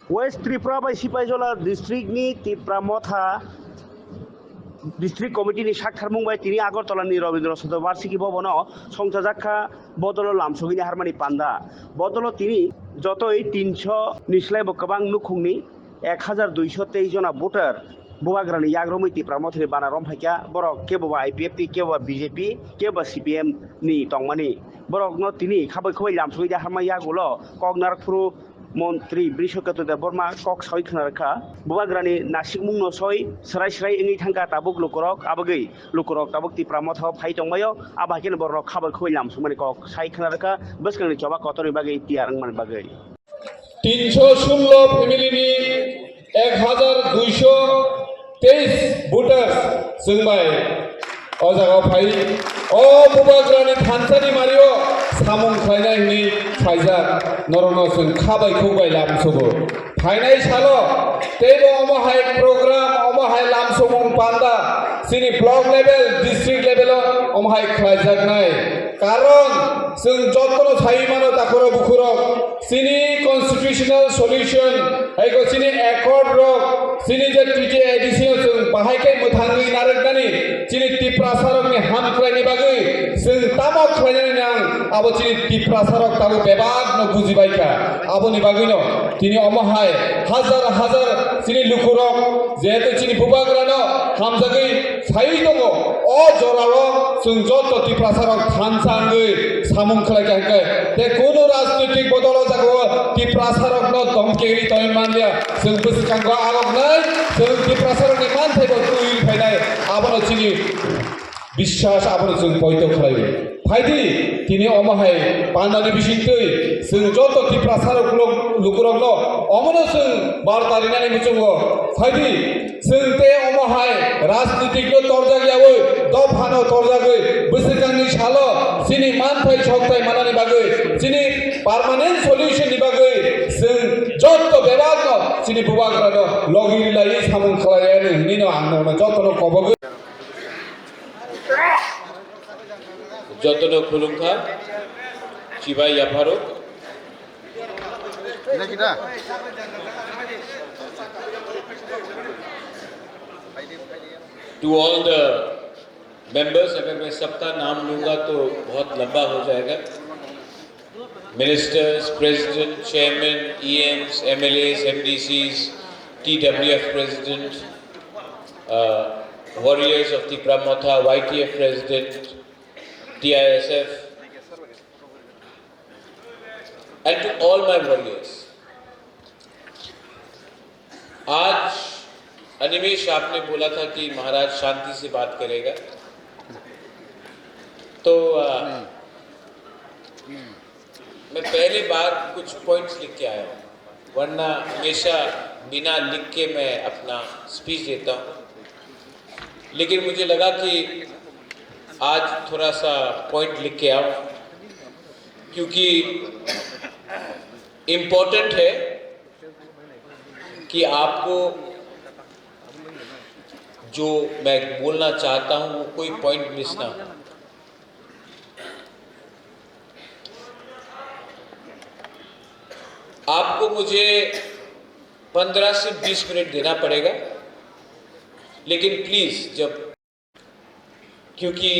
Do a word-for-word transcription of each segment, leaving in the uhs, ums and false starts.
West Tripura bai Sipaijola district ni Tipra Motha district committee ni saktharmung bai tini Agartala ni Rabindra Satobarshiki Bhavan o songchajak kha bodolo lamsogwi ni harmani panda. Bodolo tini jotoi tinso ni slai bo kwbang nukhung ni ek hajar duiso teis jona voter Bubagrani yagrumwi Tipra Mothani bana romphai kha. Borok kebo ba I P F T, kebo ba B J P, kebo ba C P M ni tongmani. Borokno tini khabai khubai lamsogwi de harma yagulo kok narwk phuru Montri Brishaketu Debbarma kok sawi khna rwkha. Bubagrani nasikmungno soi srai srai wngwi thangkha tabuk lukurok, abagwi lukurok tabuk Tipra Mothao phai tongbaio, abo hai kheno borok khabai khubai lamsokmani kok sai khna rwkha, bwskangni choba kotorni bagwi tiyar wngmani bagwi. Tinso sullo family ni ek hajar duiso teis voters chwng bai o jaga phai, o Bubagrani thansani mario samung khlainai hwnwi phaijak, norokno chwng kha bai khuk bai lamsogo. Phainai salo teibo omo hai program, omo hai lamsomung panda chini block level, district level o omo hai khlaijaknai. Karon chwng jotono sai mano takhoro bukhurok, chini constitutional solution, haiko chini accord rok, chini je T T A D C no chwng bahai khe mwthangwi narwknani, chini Tiprasa rokni hamkraini bagwi chwng tamo khlainani nang, abo chini Tiprasa rok tabuk bebak no bujibai kha. Aboni bagwi no tini omo hai hajar hajar chini lukurok jehetu chini Bubagrano hamjagwi saiwi tongo, o jorao chwng joto Tiprasarok thansa wngwi samung khlai kha hwnkhe, tei kunu rajnitik bodol o jagao Tiprasarokno domkiri tongwi manliya. Chwng bwskango aroknai, chwng Tiprasarokni manthaibo twiwi phainai, abono chini biswas, abono chwng poito khlaiwi. Phaidi, tini omo hai pandani bisingtwi chwng joto Tiprasa rok-, lukurokno omono chwng barta rinani muchungo. Phaidi, chwng tei omo hai rajnitikno torjak yaui, dophano torjagwi, bwswkangni salo chini manthai sokthai manani bagwi, chini permanent solution ni bagwi chwng joto bebakno chini Bubagrano logi rilaiwi samung khlaiani hwnwino ang nono jotono kobogwi. Jotono khulumkha, chibai yapharo. Gida, gida. To all the members, अगर मैं सबका नाम लूंगा तो बहुत लंबा हो जाएगा। Ministers, President, Chairman, E Ms, M L As, M D Cs, T W F President, uh, warriors of Tipra Motha, Y T F President, T I S F, and to all my warriors. आज अनिमेश आपने बोला था कि महाराज शांति से बात करेगा, तो अ, मैं पहले बार कुछ पॉइंट्स लिख के आया हूँ, वरना हमेशा बिना लिख के मैं अपना स्पीच देता हूँ। लेकिन मुझे लगा कि आज थोड़ा सा पॉइंट लिख के आऊँ, क्योंकि इम्पोर्टेंट है कि आपको जो मैं बोलना चाहता हूँ, वो कोई पॉइंट मिस ना हो। आपको मुझे पन्द्रह से बीस मिनट देना पड़ेगा, लेकिन प्लीज, जब क्योंकि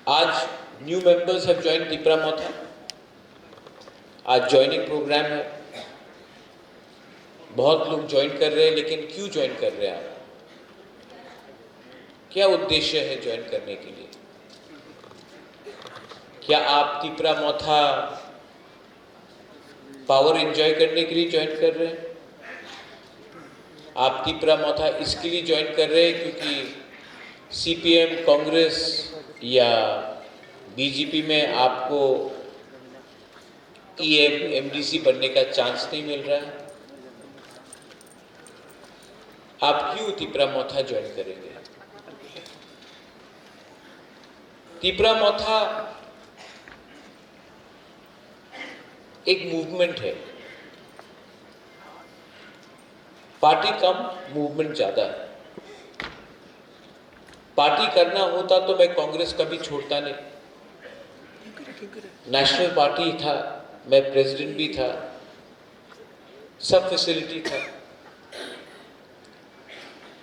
आज new members have joined Tipra Motha। आज ज्वाइनिंग प्रोग्राम है, बहुत लोग ज्वाइन कर रहे हैं, लेकिन क्यों ज्वाइन कर रहे हैं आप? क्या उद्देश्य है ज्वाइन करने के लिए? क्या आप तिपरा मोथा पावर एंजॉय करने के लिए ज्वाइन कर रहे हैं? आप तिपरा मोथा इसके लिए ज्वाइन कर रहे हैं क्योंकि सीपीएम, कांग्रेस या बीजेपी में आपको ईएम, एमडीसी बनने का चांस नहीं मिल रहा है? आप क्यों तिपरा मोथा ज्वाइन करेंगे? तिपरा मोथा एक मूवमेंट है, पार्टी कम, मूवमेंट ज्यादा है। पार्टी करना होता तो मैं कांग्रेस कभी छोड़ता नहीं। नेशनल पार्टी था, मैं प्रेसिडेंट भी था, सब फैसिलिटी था,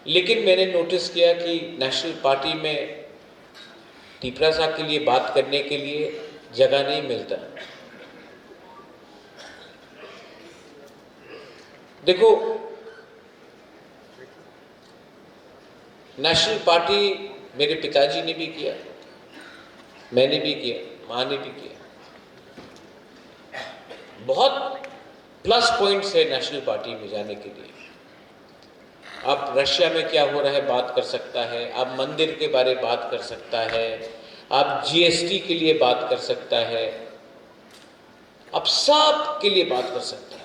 लेकिन मैंने नोटिस किया कि नेशनल पार्टी में तिपरासा के लिए बात करने के लिए जगह नहीं मिलता। देखो, नेशनल पार्टी मेरे पिताजी ने भी किया, मैंने भी किया, माँ ने भी किया। बहुत प्लस पॉइंट्स है नेशनल पार्टी में जाने के लिए। आप रशिया में क्या हो रहा है बात कर सकता है, आप मंदिर के बारे बात कर सकता है, आप जीएसटी के लिए बात कर सकता है, आप सब के लिए बात कर सकता है,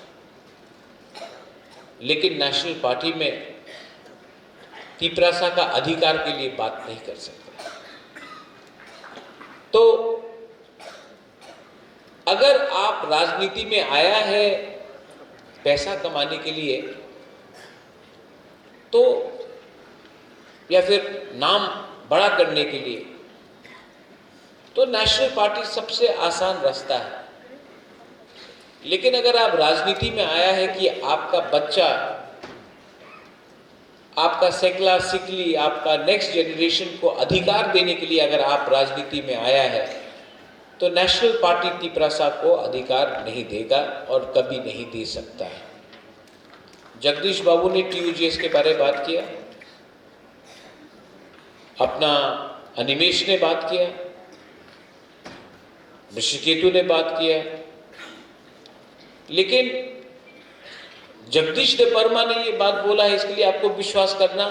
लेकिन नेशनल पार्टी में तिपरासा का अधिकार के लिए बात नहीं कर सकता। तो अगर आप राजनीति में आया है पैसा कमाने के लिए, तो या फिर नाम बड़ा करने के लिए, तो नेशनल पार्टी सबसे आसान रास्ता है। लेकिन अगर आप राजनीति में आया है कि आपका बच्चा, आपका सेकला सिकली, आपका नेक्स्ट जनरेशन को अधिकार देने के लिए अगर आप राजनीति में आया है, तो नेशनल पार्टी तिपरासा को अधिकार नहीं देगा और कभी नहीं दे सकता है। जगदीश बाबू ने टीयूजीएस के बारे में बात किया, अपना अनिमेश ने बात किया, ऋषिकेतु ने बात किया, लेकिन जगदीश देव वर्मा ने ये बात बोला है, इसके लिए आपको विश्वास करना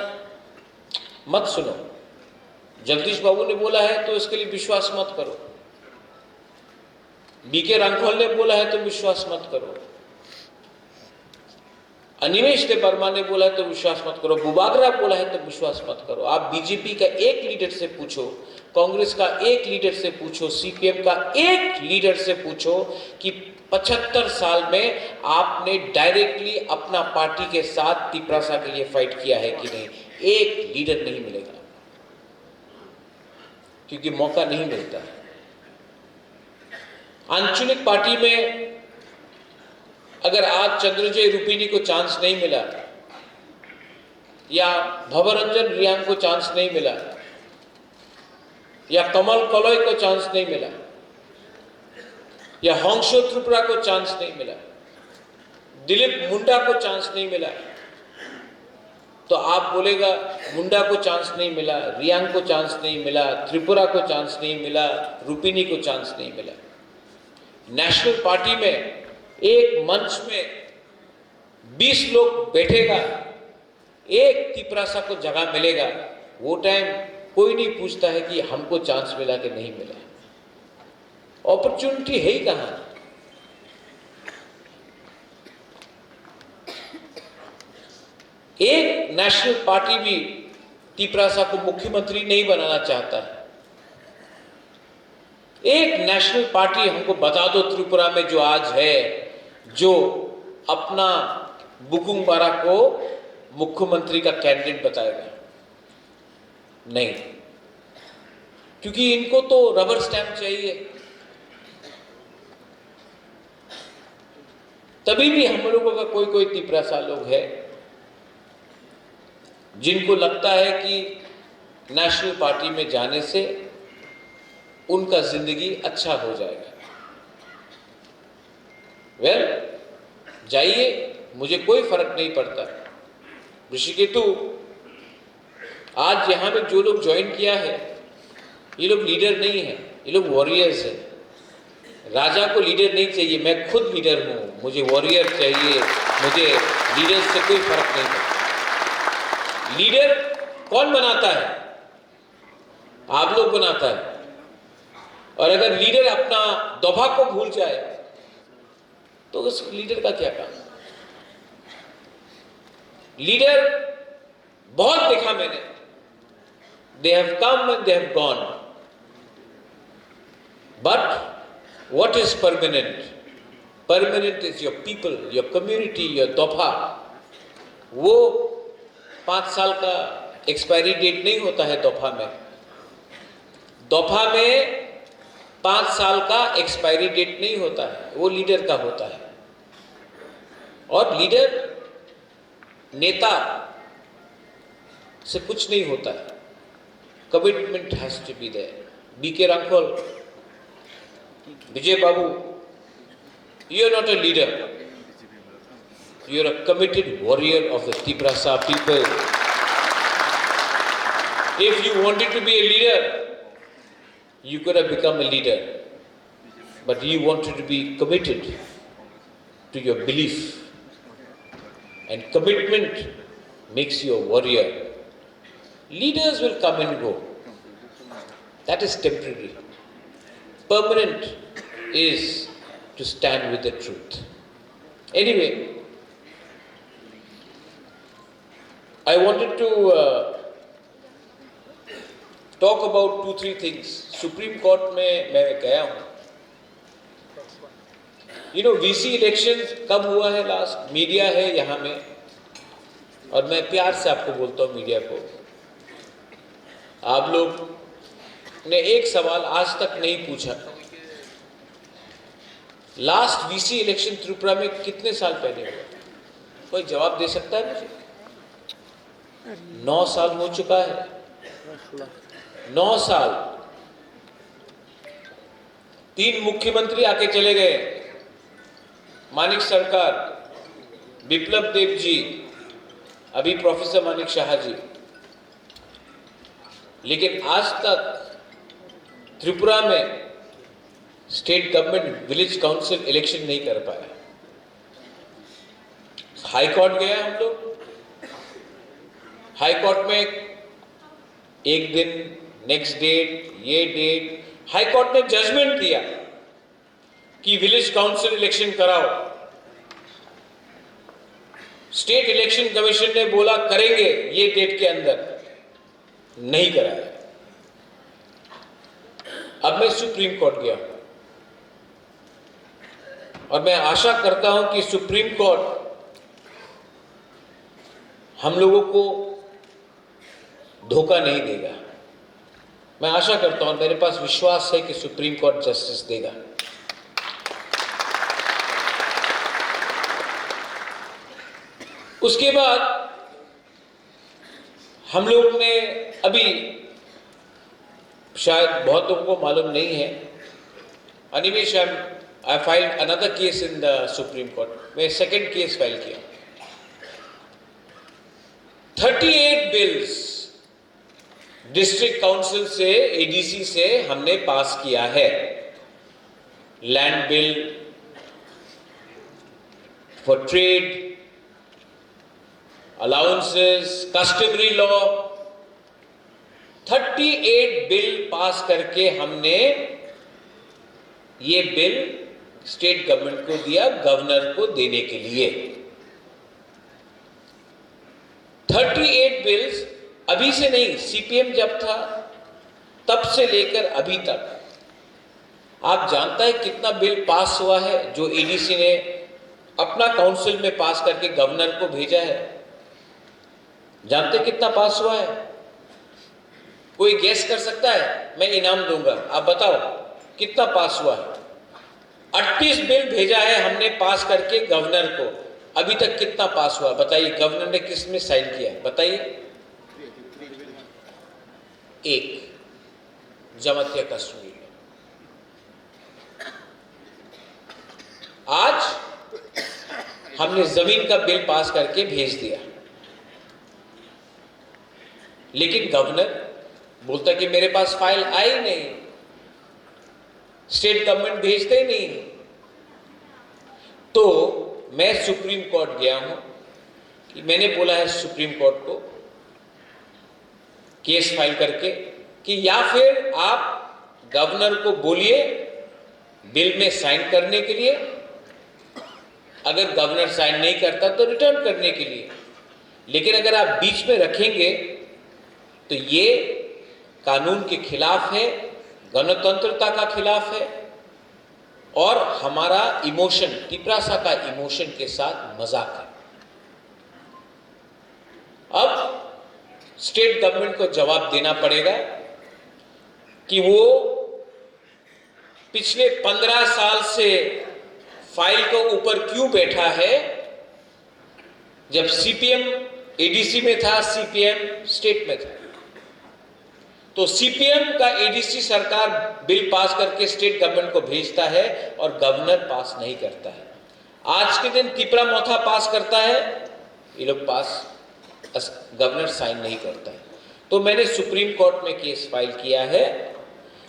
मत सुनो। जगदीश बाबू ने बोला है तो इसके लिए विश्वास मत करो। बीके रांखल ने बोला है तो विश्वास मत करो। अनिमेश देव वर्मा ने बोला है तो विश्वास मत करो, बुबागरा बोला है तो विश्वास मत करो। आप बीजेपी का एक लीडर से पूछो, कांग्रेस का एक लीडर से पूछो, सीपीएम का एक लीडर से पूछो कि पचहत्तर साल में आपने डायरेक्टली अपना पार्टी के साथ तिपरासा के लिए फाइट किया है कि नहीं? एक लीडर नहीं मिलेगा, क्योंकि मौका नहीं मिलता है। आंचलिक पार्टी में अगर आज चंद्रजय रूपिणी को चांस नहीं मिला, या भवरंजन रियांग को चांस नहीं मिला, या कमल कलई को चांस नहीं मिला, या हंसो त्रिपुरा को चांस नहीं मिला, दिलीप मुंडा को चांस नहीं मिला, तो आप बोलेगा, मुंडा को चांस नहीं मिला, रियांग को चांस नहीं मिला, त्रिपुरा को चांस नहीं मिला, रूपिणी को चांस नहीं मिला। नेशनल पार्टी में एक मंच में बीस लोग बैठेगा, एक तिपरासा को जगह मिलेगा, वो टाइम कोई नहीं पूछता है कि हमको चांस मिला कि नहीं मिला। अपॉर्चुनिटी है ही कहाँ? एक नेशनल पार्टी भी तिपरासा को मुख्यमंत्री नहीं बनाना चाहता है। एक नेशनल पार्टी हमको बता दो त्रिपुरा में जो आज है, जो अपना बुकुंग बारा को मुख्यमंत्री का कैंडिडेट बताएगा। नहीं, क्योंकि इनको तो रबर स्टैंप चाहिए। तभी भी हम लोगों का कोई कोई तिपरासा लोग है जिनको लगता है कि नेशनल पार्टी में जाने से उनका जिंदगी अच्छा हो जाएगा। वेल, जाइए, मुझे कोई फर्क नहीं पड़ता। ऋषिकेतु, आज यहाँ में जो लोग ज्वाइन किया है, ये लोग लीडर नहीं है, ये लोग वॉरियर्स है। राजा को लीडर नहीं चाहिए, मैं खुद लीडर हूँ, मुझे वॉरियर चाहिए, मुझे लीडर से कोई फर्क नहीं पड़ता। लीडर कौन बनाता है? आप लोग बनाता है। और अगर लीडर अपना दोफा को भूल जाए तो उस लीडर का क्या काम? लीडर बहुत देखा मैंने, they have come and they have gone, but what is permanent? Permanent is your people, your community, your दोफा। वो पाँच साल का एक्सपायरी डेट नहीं होता है दोफा में। दोफा में पाँच साल का एक्सपायरी डेट नहीं होता है, वो लीडर का होता है। और लीडर, नेता से कुछ नहीं होता है, commitment has to be there. B K Rangkhol, Vijay Babu, you are not a leader. You are a committed warrior of the Tiprasa people. If you wanted to be a leader, you could have become a leader. But you wanted to be committed to your belief. And commitment makes you a warrior. Leaders will come and go. That is temporary. Permanent is to stand with the truth. Anyway, I wanted to uh, talk about two, three things. Supreme Court में मैं गया हूँ. You know, V C election कब हुआ है last? Media है यहाँ में, और मैं प्यार से आपको बोलता हूँ, मीडिया को, आप लोग ने एक सवाल आज तक नहीं पूछा. लास्ट वीसी इलेक्शन त्रिपुरा में कितने साल पहले हुआ? कोई जवाब दे सकता है मुझे? नौ साल हो चुका है. नौ साल. तीन मुख्यमंत्री आके चले गए. मानिक सरकार, बिप्लब देव जी, अभी प्रोफेसर मानिक साहा जी. लेकिन आज तक त्रिपुरा में state government village council election नहीं कर पाया. हाई कोर्ट गए हम लोग. हाई कोर्ट में एक दिन, नेक्स्ट डेट, ये डेट, हाई कोर्ट ने जजमेंट दिया कि विलेज काउंसिल इलेक्शन कराओ. स्टेट इलेक्शन कमीशन ने बोला करेंगे ये डेट के अंदर, नहीं कराया. अब मैं सुप्रीम कोर्ट गया हूं और मैं आशा करता हूं कि सुप्रीम कोर्ट हम लोगों को धोखा नहीं देगा. मैं आशा करता हूं, मेरे पास विश्वास है कि सुप्रीम कोर्ट जस्टिस देगा. उसके बाद हम लोग ने अभी, शायद बहुत लोगों को मालूम नहीं है, Animesh, I I filed another case in the Supreme Court. मैं सेकंड केस फाइल किया. Thirty eight bills district council से, एडीसी से हमने पास किया है. Land bill for trade, allowances, customary law, thirty eight bill pass करके हमने ये बिल स्टेट गवर्नमेंट को दिया, गवर्नर को देने के लिए. थर्टी एट बिल्स अभी से नहीं, सीपीएम जब था तब से लेकर अभी तक आप जानता है कितना बिल पास हुआ है जो एडीसी ने अपना काउंसिल में पास करके गवर्नर को भेजा है? जानते कितना पास हुआ है? कोई गेस कर सकता है? मैं इनाम दूंगा, आप बताओ कितना पास हुआ है. अड़तीस बिल भेजा है हमने पास करके गवर्नर को, अभी तक कितना पास हुआ बताइए? गवर्नर ने किस में साइन किया बताइए? एक, जमातिया कश्मीर. आज हमने जमीन का बिल पास करके भेज दिया, लेकिन गवर्नर बोलता कि मेरे पास फाइल आई नहीं, स्टेट गवर्नमेंट भेजते ही नहीं. तो मैं सुप्रीम कोर्ट गया हूं कि मैंने बोला है सुप्रीम कोर्ट को, केस फाइल करके, कि या फिर आप गवर्नर को बोलिए बिल में साइन करने के लिए, अगर गवर्नर साइन नहीं करता तो रिटर्न करने के लिए. लेकिन अगर आप बीच में रखेंगे तो ये कानून के खिलाफ है, गणतंत्रता का खिलाफ है और हमारा इमोशन, तिपरासा का इमोशन के साथ मजाक है. अब स्टेट गवर्नमेंट को जवाब देना पड़ेगा कि वो पिछले पन्द्रह साल से फाइल के ऊपर क्यों बैठा है जब सीपीएम एडीसी में था, सीपीएम स्टेट में था, तो सीपीएम का एडीसी सरकार बिल पास करके स्टेट गवर्नमेंट को भेजता है और गवर्नर पास नहीं करता है। आज के दिन तिपरा मोथा पास करता है, ये लोग पास, अस-, गवर्नर साइन नहीं करता है। तो मैंने सुप्रीम कोर्ट में केस फाइल किया है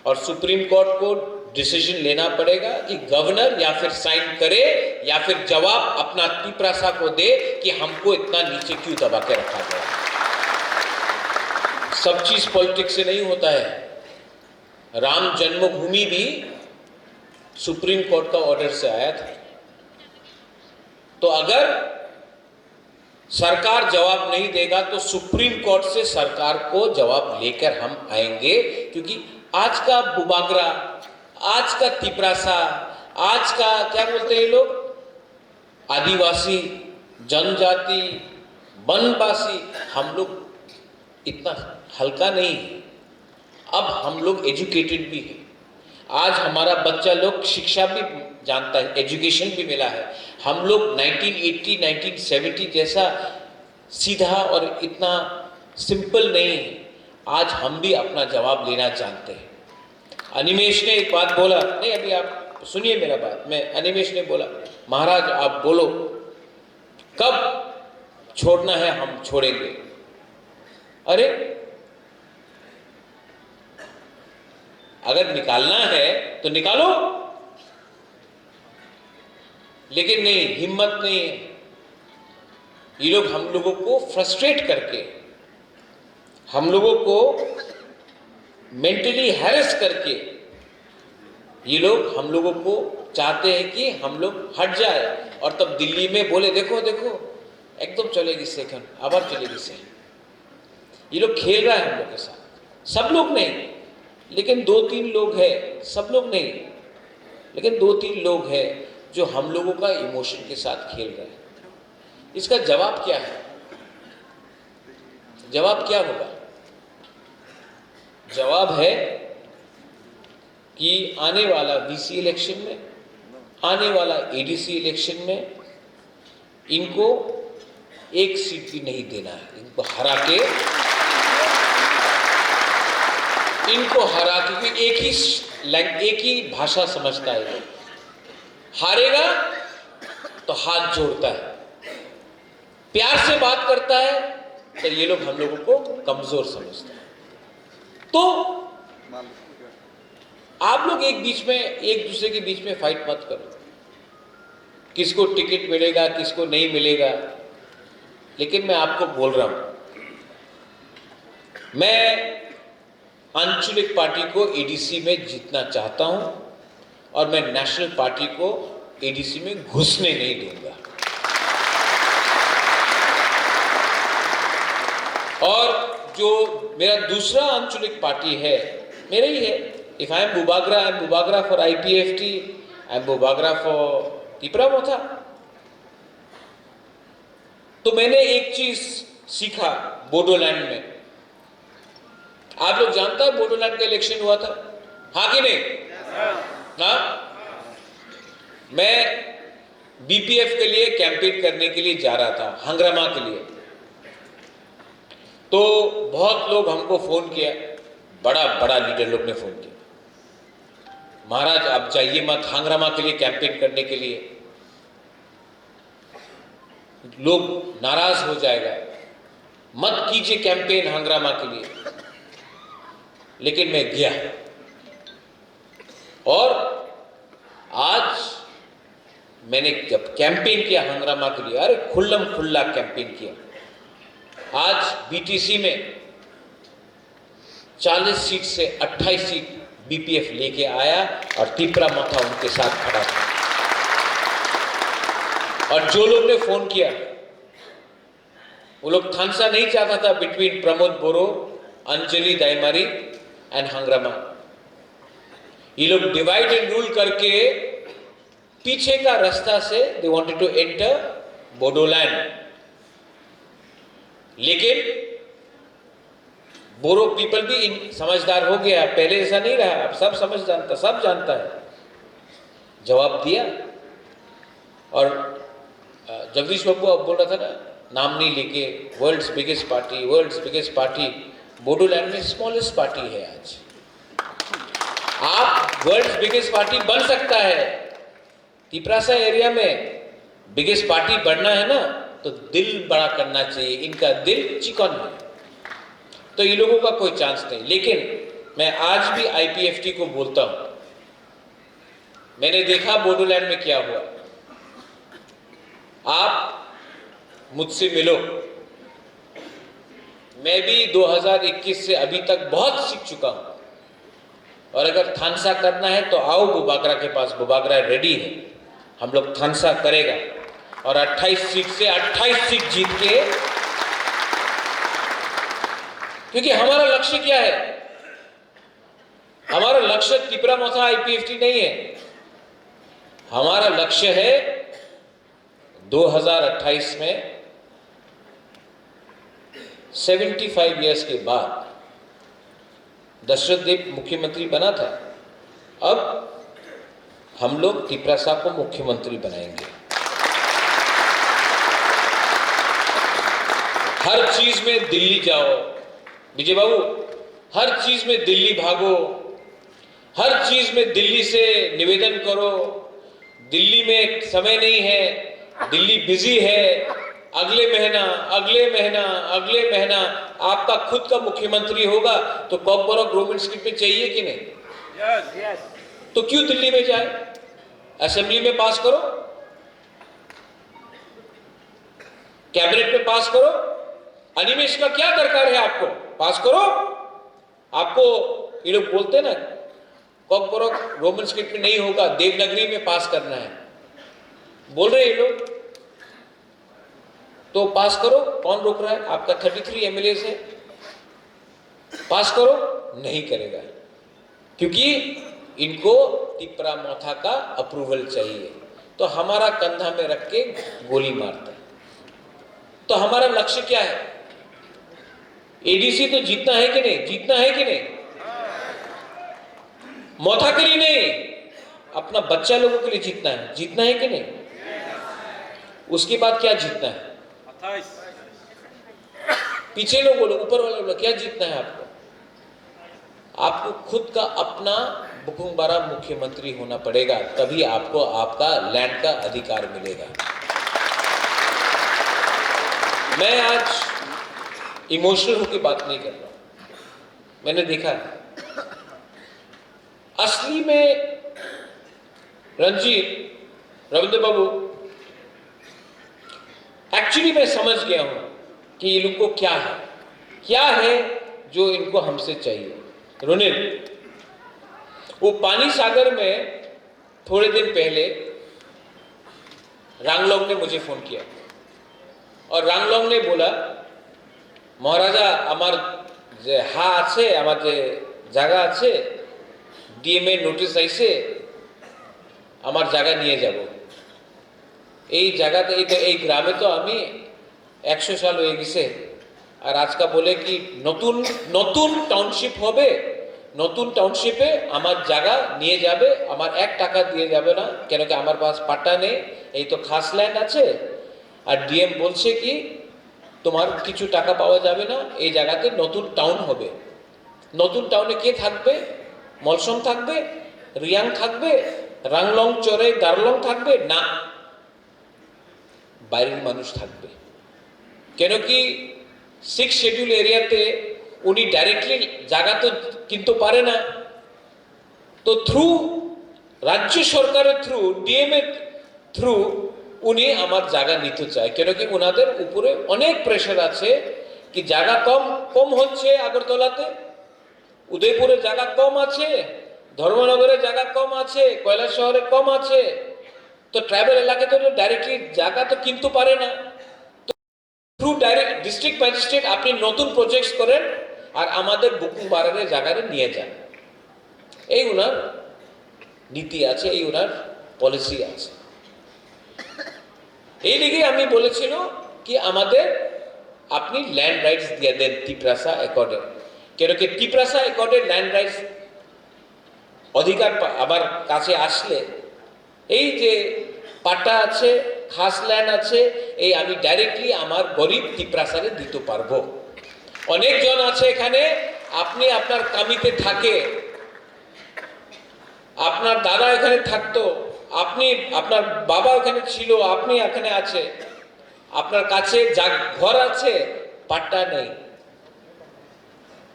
और सुप्रीम कोर्ट को डिसीजन लेना पड़ेगा कि गवर्नर या फिर साइन करे या फिर जवाब अपना तिपरासा को दे कि हमको इतना नीचे क्यों दबा के रखा गया। सब चीज पॉलिटिक्स से नहीं होता है। राम जन्मभूमि भी सुप्रीम कोर्ट का ऑर्डर से आया था। तो अगर सरकार जवाब नहीं देगा तो सुप्रीम कोर्ट से सरकार को जवाब लेकर हम आएंगे, क्योंकि आज का बुबागरा, आज का तिपरासा, आज का क्या बोलते हैं ये लोग, आदिवासी, जनजाति, वनवासी, हम लोग इतना हल्का नहीं है। अब हम लोग एजुकेटेड भी है। आज हमारा बच्चा लोग शिक्षा भी जानता है, एजुकेशन भी मिला है। हम लोग नाइनटीन एटी, नाइनटीन सेवेंटी जैसा सीधा और इतना सिंपल नहीं है। आज हम भी अपना जवाब लेना जानते हैं। अनिमेश ने एक बात बोला, नहीं, अभी आप सुनिए मेरा बात। मैं, अनिमेश ने बोला, "महाराज, आप बोलो, कब छोड़ना है, हम छोड़ेंगे।" अरे, अगर निकालना है तो निकालो, लेकिन नहीं, हिम्मत नहीं है। ये लोग हम लोगों को फ्रस्ट्रेट करके, हम लोगों को मेंटली हैरेस करके ये लोग हम लोगों को चाहते हैं कि हम लोग हट जाए और तब दिल्ली में बोले, "देखो, देखो, एकदम चलेगी सेकंड, आबार चलेगी सेकंड।" ये लोग खेल रहा है हम लोग के साथ। सब लोग नहीं, लेकिन दो तीन लोग हैं, सब लोग नहीं, लेकिन दो तीन लोग हैं जो हम लोगों का इमोशन के साथ खेल रहे हैं। इसका जवाब क्या है? जवाब क्या होगा? जवाब है कि आने वाला वीसी इलेक्शन में, आने वाला एडीसी इलेक्शन में इनको एक सीट भी नहीं देना है। इनको हरा के, इनको हरा के, क्योंकि एक ही लैंग-, एक ही भाषा समझता है। हारेगा तो हाथ जोड़ता है, प्यार से बात करता है, तो ये लोग हम लोगों को कमजोर समझता है। तो आप लोग एक बीच में, एक दूसरे के बीच में फाइट मत करो, किसको टिकट मिलेगा, किसको नहीं मिलेगा, लेकिन मैं आपको बोल रहा हूं, मैं आंचलिक पार्टी को एडीसी में जीतना चाहता हूं और मैं नेशनल पार्टी को एडीसी में घुसने नहीं दूंगा। और जो मेरा दूसरा आंचलिक पार्टी है, मेरा ही है। If I am Bubagra, I am Bubagra for I P F T, I am Bubagra for Tipra Motha। तो मैंने एक चीज सीखा बोडोलैंड में। आप लोग जानता है बोडोलैंड का इलेक्शन हुआ था, हाँ कि नहीं? हाँ। मैं बीपीएफ के लिए कैंपेन करने के लिए जा रहा था, हंग्रामा के लिए। तो बहुत लोग हमको फोन किया, बड़ा बड़ा लीडर लोग ने फोन किया, "महाराज, आप जाइए मत हंग्रामा के लिए कैंपेन करने के लिए, लोग नाराज हो जाएगा, मत कीजिए कैंपेन हंग्रामा के लिए।" लेकिन मैं गया और आज मैंने जब कैंपेन किया हंग्रामा के लिए, अरे, खुल्लम खुल्ला कैंपेन किया। आज बीटीसी में चालीस सीट से अट्ठाईस सीट बीपीएफ लेके आया और तिपरा मोथा उनके साथ खड़ा था। और जो लोग ने फोन किया, वो लोग थानसा नहीं चाहता था बिटवीन प्रमोद बोरो, अंजलि दाइमारी एंड हंग्रामा। ये लोग डिवाइड एंड रूल करके पीछे का रास्ता से they wanted to enter Bodoland. लेकिन बोरो पीपल भी इन-, समझदार हो गया, पहले ऐसा नहीं रहा, अब सब समझ जानता, सब जानता है। जवाब दिया। और, अ, जगदीश बाबू अब बोल रहा था ना, नाम नहीं लेके, world's biggest party, world's biggest party. Bodoland में स्मॉलेस्ट पार्टी है आज। आप वर्ल्ड्स बिगेस्ट पार्टी बन सकता है। तिपरासा एरिया में बिगेस्ट पार्टी बनना है ना, तो दिल बड़ा करना चाहिए। इनका दिल चिकन है, तो ये लोगों का कोई चांस नहीं। लेकिन मैं आज भी आईपीएफटी को बोलता हूं, मैंने देखा बोडोलैंड में क्या हुआ। आप मुझसे मिलो, मैं भी दो हज़ार इक्कीस से अभी तक बहुत सीख चुका हूं। और अगर थानसा करना है तो आओ बुबागरा के पास, बुबागरा रेडी है, हम लोग थानसा करेगा। और अट्ठाईस सीट से अट्ठाईस सीट जीत के, क्योंकि हमारा लक्ष्य क्या है? हमारा लक्ष्य तिपरा मोथा आईपीएफटी नहीं है। हमारा लक्ष्य है दो हज़ार अट्ठाईस में सेवेंटी फ़ाइव ईयर्स के बाद दशरथ देव मुख्यमंत्री बना था, अब हम लोग तिपरासा को मुख्यमंत्री बनाएंगे। हर चीज में दिल्ली जाओ, विजय बाबू, हर चीज में दिल्ली भागो, हर चीज में दिल्ली से निवेदन करो। दिल्ली में समय नहीं है, दिल्ली बिजी है। अगले महीना, अगले महीना, अगले महीना आपका खुद का मुख्यमंत्री होगा, तो कॉकबरक रोमन स्क्रिप्ट में चाहिए कि नहीं? तो क्यों दिल्ली में जाए? असेंबली में पास करो, कैबिनेट में पास करो। अनिमेश का क्या दरकार है आपको? पास करो। आपको, ये लोग बोलते हैं ना, कॉकबरक रोमन स्क्रिप्ट में नहीं होगा, देवनागरी में पास करना है, बोल रहे हैं ये लोग। तो पास करो, कौन रोक रहा है? आपका थर्टी थ्री एमएलए है, पास करो। नहीं करेगा, क्योंकि इनको तिपरा मोथा का अप्रूवल चाहिए। तो हमारा कंधा में रख के गोली मारता है। तो हमारा लक्ष्य क्या है? एडीसी तो जीतना है कि नहीं? जीतना है कि नहीं? मोथा के लिए नहीं, अपना बच्चा लोगों के लिए जीतना है। जीतना है कि नहीं? उसके बाद क्या जीतना है? पीछे लोग बोलो, ऊपर वाला बोलो, क्या जीतना है आपको? आपको खुद का अपना बुकुंगबारा मुख्यमंत्री होना पड़ेगा, तभी आपको आपका लैंड का अधिकार मिलेगा। मैं आज इमोशनल होकर बात नहीं कर रहा हूं। मैंने देखा है, असली में रंजीत, रविंद्र बाबू, एक्चुअली मैं समझ गया हूं कि ये लोग को क्या है, क्या है जो इनको हमसे चाहिए। रुनिल, वो पानी सागर में थोड़े दिन पहले रांगलोंग ने मुझे फोन किया और रांगलोंग ने बोला, "মহারাজা, আমার যে হা আছে, আমার যে জায়গা আছে, ডিএমএ নোটিশ আইছে, আমার জায়গা নিয়ে যাব।" এই জায়গাতে, এই তো, এই গ্রামে তো আমি একশো সাল হয়ে গেছে, আর আজকে বলে কি নতুন, নতুন টাউনশিপ হবে, নতুন টাউনশিপে আমার জায়গা নিয়ে যাবে, আমার এক টাকা দিয়ে যাবে না, কেন কি আমার পাস পাট্টা নেই, এই তো খাস ল্যান্ড আছে। আর ডিএম বলছে কি তোমার কিছু টাকা পাওয়া যাবে না, এই জায়গাতে নতুন টাউন হবে। নতুন টাউনে কে থাকবে? মলসম থাকবে, রিয়াং থাকবে, রাংলং চরে গারলং থাকবে? না, বাইরের মানুষ থাকবে। কেন কি সিক্স শিডিউল এরিয়াতে উনি ডাইরেক্টলি জায়গা তো কিনতে পারে না। তো থ্রু রাজ্য সরকারের থ্রু, ডিএমএ থ্রু উনি আমার জায়গা নিতে চায়, কেন কি ওনাদের উপরে অনেক প্রেশার আছে কি জায়গা কম, কম হচ্ছে আগরতলাতে, উদয়পুরে জায়গা কম আছে, ধর্মনগরে জায়গা কম আছে, কৈলাসহরে কম আছে। তো ট্রাইবাল এলাকাতে তো ডাইরেক্টলি জায়গা তো কিনতে পারে না। থ্রু ডাইরেক্ট ডিস্ট্রিক্ট ম্যাজিস্ট্রেট আপনি নতুন প্রজেক্টস করেন আর আমাদের বুকুং বারারে জায়গারে নিয়ে যান। এই ওনার নীতি আছে, এই ওনার পলিসি আছে। এই দিকে আমি বলেছিল কি আমাদের আপনি ল্যান্ড রাইটস দিয়ে দেন তিপ্রাসা অ্যাকর্ডে, কেন কি তিপ্রাসা অ্যাকর্ডে ল্যান্ড রাইটস অধিকার পা-, আমার কাছে আসলে এই যে পাট্টা আছে, খাস ল্যান্ড আছে, এই আমি ডাইরেক্টলি আমার গরিব তিপ্রাসারে দিতে পারবো। অনেকজন আছে এখানে, আপনি আপনার কামিতে থাকে, আপনার দাদা এখানে থাকতো, আপনি, আপনার বাবা এখানে ছিল, আপনি এখানে আছে, আপনার কাছে যা ঘর আছে, পাট্টা নেই।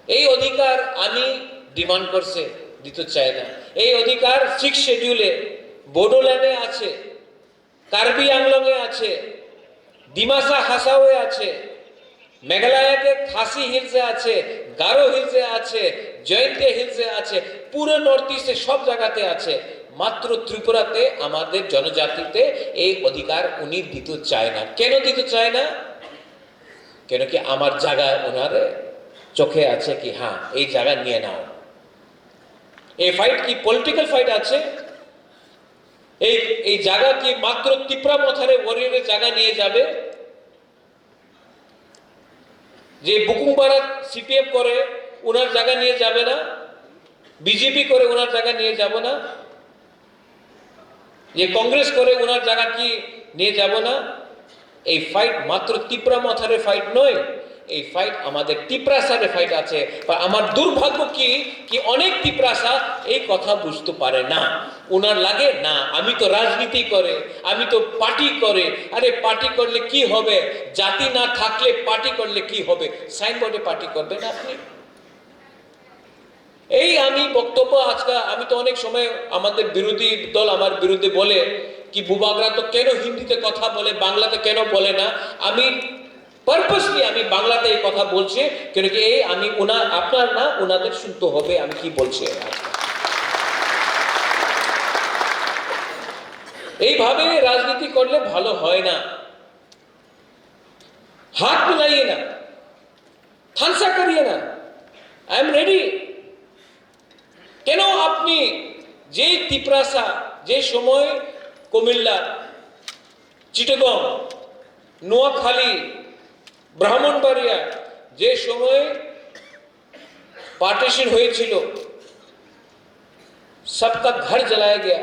এই অধিকার আমি ডিমান্ড করছে, দিতে চাই না। এই অধিকার সিক্স শিডিউলে, বোডোল্যান্ডে আছে, কার্বি আংলংয়ে আছে, ডিমাসা হাসাওয়ে আছে, মেঘালয়তে খাসি হিলসে আছে, গারো হিলসে আছে, জয়ন্তিয়া হিলসে আছে, পুরো নর্থ ইস্টে সব জায়গাতে আছে। মাত্র ত্রিপুরাতে আমাদের জনজাতিতে এই অধিকার উনি দিতে চায় না। কেন দিতে চায় না? কেন কি আমার জায়গা ওনার চোখে আছে কি, হ্যাঁ, এই জায়গা নিয়ে নাও। এই ফাইট কি পলিটিক্যাল ফাইট আছে? এই, এই জায়গা কি মাত্র তিপ্রা মথারে ওয়ারিয়রের জায়গা নিয়ে যাবে? যে বুকুংপাড়া সিপিএম করে, ওনার জায়গা নিয়ে যাবে না? বিজেপি করে, ওনার জায়গা নিয়ে যাব না? যে কংগ্রেস করে, ওনার জায়গা কি নিয়ে যাব না? এই ফাইট মাত্র তিপ্রা মথারে ফাইট নয়, এই ফাইট আমাদের তিপ্রাসারে ফাইট আছে। বা আমার দুর্ভাগ্য কি, কি অনেক তিপ্রাসা এই কথা বুঝতে পারে না। ওনার লাগে না, আমি তো রাজনীতি করে, আমি তো পার্টি করে। আরে পার্টি করলে কি হবে? জাতি না থাকলে পার্টি করলে কি হবে? সাইনবোর্ডে পার্টি করবেন আপনি? এই আমি বক্তব্য আজকে, আমি তো অনেক সময় আমাদের বিরোধী দল আমার বিরুদ্ধে বলে কি বুবাগরা তো কেন হিন্দিতে কথা বলে, বাংলাতে কেন বলে না। আমি পারপাসলি আমি বাংলাতে এই কথা বলছি, কেন কি এই আমি ওনা-, আপনার না, ওনাদের শুনতে হবে আমি কি বলছি। এইভাবে রাজনীতি করলে ভালো হয় না। হাত মিলাইয়ে না, থানসা করিয়ে না। I am ready. কেন আপনি, যে তিপ্রাসা, যে সময় কুমিল্লা, চিটাগং, নোয়াখালী, ব্রাহ্মণবাড়িয়া, যে সময় পার্টিশন হয়েছিল, सबका घर जलाया गया,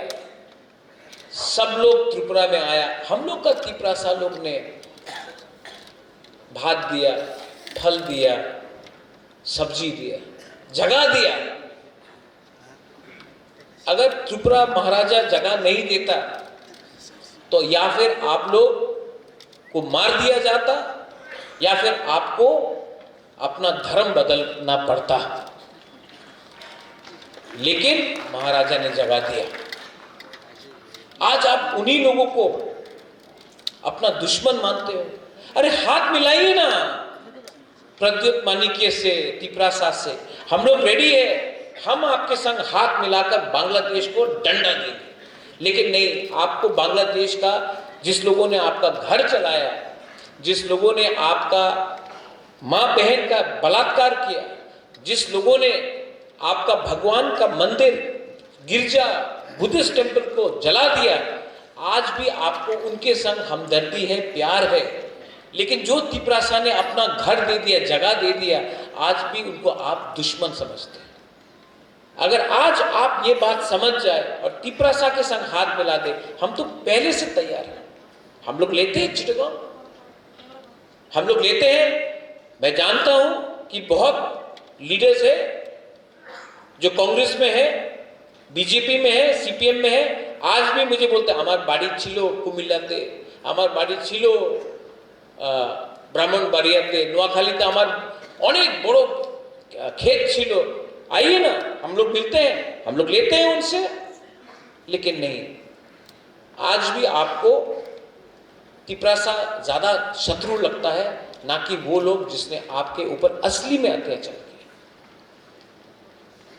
सब लोग त्रिपुरा में आया। हम लोग का तिपरासा लोग ने भात दिया, फल दिया, सब्जी दिया, जगह दिया। अगर त्रिपुरा महाराजा जगह नहीं देता तो या फिर आप लोग को मार दिया जाता या फिर आपको अपना धर्म बदलना पड़ता। लेकिन महाराजा ने जगह दिया। आज आप उन्हीं लोगों को अपना दुश्मन मानते हो। अरे हाथ मिलाइए ना। प्रद्युत मानिक्य से, तिपरासा से, हम लोग रेडी है। हम आपके संग हाथ मिलाकर बांग्लादेश को डंडा देंगे। लेकिन नहीं, आपको बांग्लादेश का, जिस लोगों ने आपका घर चलाया, जिस लोगों ने आपका माँ बहन का बलात्कार किया, जिस लोगों ने आपका भगवान का मंदिर, गिरजा, बुद्धिस्ट टेम्पल को जला दिया, आज भी आपको उनके संग हमदर्दी है, प्यार है। लेकिन जो तिपरासा ने अपना घर दे दिया, जगह दे दिया, आज भी उनको आप दुश्मन समझते हैं। अगर आज आप ये बात समझ जाए और तिपरासा के संग हाथ मिला दे, हम तो पहले से तैयार हैं। हम लोग लेते हैं चिटगांव, हम लोग लेते हैं। मैं जानता हूं कि बहुत लीडर्स है जो कांग्रेस में है, बीजेपी में है, सीपीएम में है, आज भी मुझे बोलते हैं, "আমার বাড়ি ছিল কুমিল্লাতে, আমার বাড়ি ছিল, আহ, ব্রাহ্মণবাড়িয়াতে, নোয়াখালীতে আমার অনেক বড়, আহ, ক্ষেত ছিল। आइए ना, हम लोग मिलते हैं, हम लोग लेते हैं उनसे।" लेकिन नहीं, आज भी आपको तिपरासा ज्यादा शत्रु लगता है, ना कि वो लोग जिसने आपके ऊपर असली में अत्याचार किया।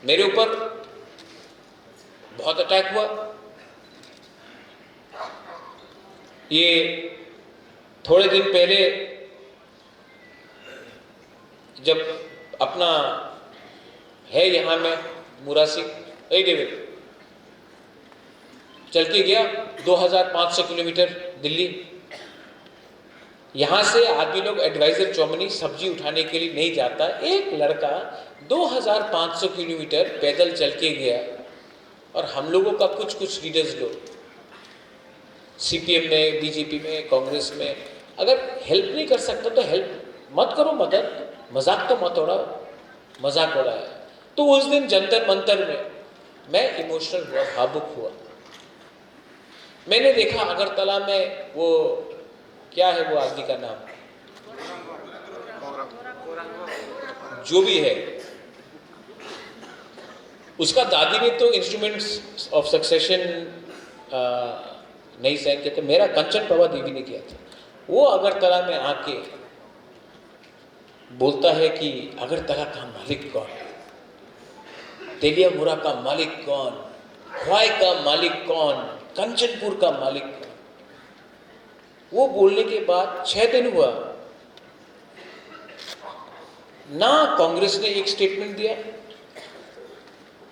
मेरे ऊपर बहुत अटैक हुआ। ये थोड़े दिन पहले जब अपना है यहाँ में मुरासिक, ए डेविड, चल के गया दो हज़ार पाँच सौ किलोमीटर दिल्ली। यहाँ से आदमी लोग एडवाइजर चौमनी सब्जी उठाने के लिए नहीं जाता। एक लड़का दो हज़ार पाँच सौ किलोमीटर पैदल चल के गया। और हम लोगों का कुछ कुछ लीडर्स लोग सीपीएम में, बीजेपी में, कांग्रेस में, अगर हेल्प नहीं कर सकता तो हेल्प मत करो, मदद, मजाक तो मत उड़ाओ, मजाक उड़ाया। तो उस दिन जंतर मंतर में मैं इमोशनल हुआ, भावुक हुआ। मैंने देखा अगरतला में वो, क्या है वो आदमी का नाम, जो भी है, उसका दादी ने तो इंस्ट्रूमेंट्स ऑफ सक्सेशन नहीं साइन किया था, मेरा कंचन प्रभा देवी ने किया था। वो अगरतला में आके बोलता है कि अगरतला का मालिक कौन, तेलियामुरा का मालिक कौन, ख्वाई का मालिक कौन, कंचनपुर का मालिक कौन। वो बोलने के बाद छह दिन हुआ, ना कांग्रेस ने एक स्टेटमेंट दिया,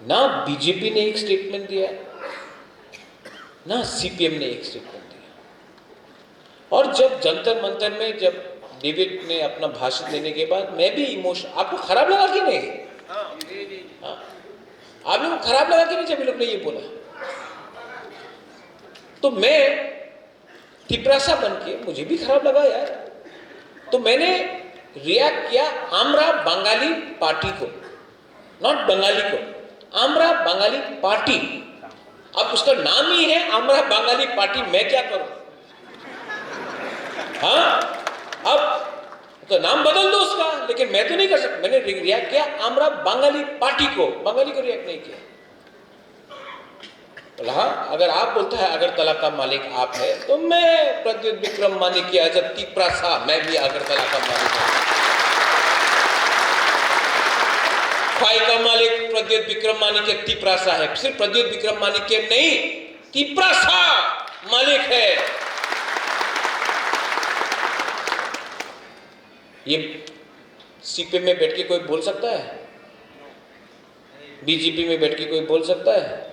ना बीजेपी ने एक स्टेटमेंट दिया, ना सीपीएम ने एक स्टेटमेंट दिया। और जब जंतर मंतर में जब डेविड ने अपना भाषण देने के बाद मैं भी इमोशन, आपको खराब लगा कि नहीं? हाँ। आप लोगों को खराब लगा कि नहीं जब ये लोग ने ये बोला? तो मैं तिपरासा बन के मुझे भी खराब लगा यार। तो मैंने रिएक्ट किया, आमरा बंगाली पार्टी को, नॉट बंगाली को, आमरा बंगाली पार्टी। अब उसका नाम ही है आमरा बंगाली पार्टी, मैं क्या करूं? हाँ, अब तो नाम बदल दो उसका, लेकिन मैं तो नहीं कर सकता। मैंने रि-, रिएक्ट किया आमरा बंगाली पार्टी को, बंगाली को रिएक्ट नहीं किया। बोला, हाँ, अगर आप बोलता है अगरतला का मालिक आप है, तो मैं प्रद्युत विक्रम मानिक की एज अ तिपरासा, मैं भी अगरतला का मालिक हूँ। ख्वाई का मालिक प्रद्युत विक्रम मानिक के तिपरासा है, सिर्फ प्रद्युत विक्रम मानिक के नहीं, तिपरासा मालिक है। ये सीपीएम में बैठ के कोई बोल सकता है? बीजेपी में बैठ के कोई बोल सकता है?